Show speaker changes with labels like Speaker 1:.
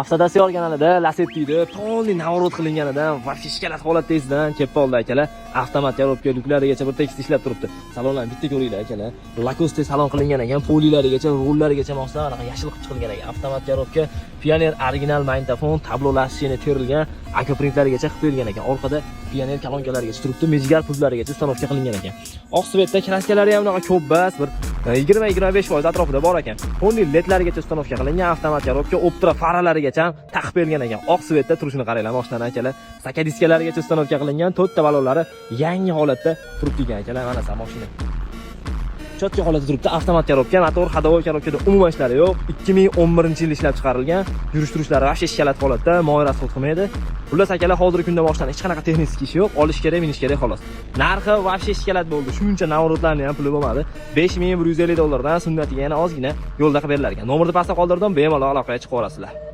Speaker 1: Avtoda yorganida Lasetti'da полный наворот qilinganidan, вообще шоколад holatda esidan kelib qoldi, akalar. Avtomat коробка, lyuklarigacha bir tekis ishlab turibdi. Salonlarni bitta ko'ringlar, akalar. Lacoste salon qilingan ekan, polilarigacha, rullarigacha moslam anaqa yashil qilib chiqilgan ekan. Avtomat коробка, Pioneer original magnitofon, tablolar yana terilgan, akvaprintlarigacha qilib qo'yilgan ekan. Orqada Pioneer kolonkalarigacha turibdi, mejigar pultlarigacha установка qilingan ekan. Oq цвет da краска lari ham unaqa ko'p bas, bir 20-25% atrofida bor ekan. Полный ledlarigacha установка qilingan, avtomat коробка, Optra faralarigacha ham taqib berilgan ekan. Oq цвет da turishini qaranglar mashinani, akalar. Стака diskalarigacha установка qilingan, to'rtta balonlari yangi holatda turibdi ekan, akalar. Mana sa mashina. Чётко holatda turibdi. Avtomat коробка, motor, ходовой коробка da umuman ishlari yo'q. 2011-yil ishlab chiqarilgan. Yurish turishlari вообще шоколад holatda, moy расход qilmaydi. Xullas, akalar, hozirgi kunda mashinani hech qanaqa texnik ishi yo'q. Olish kerak, minish kerak, xolos. Narxi вообще шоколад bo'ldi. Shuncha наворот larni ham puli bo'lmadi. 5150 dollardan sunnatiga yana ozgina yo'lda qilib berilar ekan. Nomerni pastda qoldirdim, bemalol aloqaga chiqib olasizlar.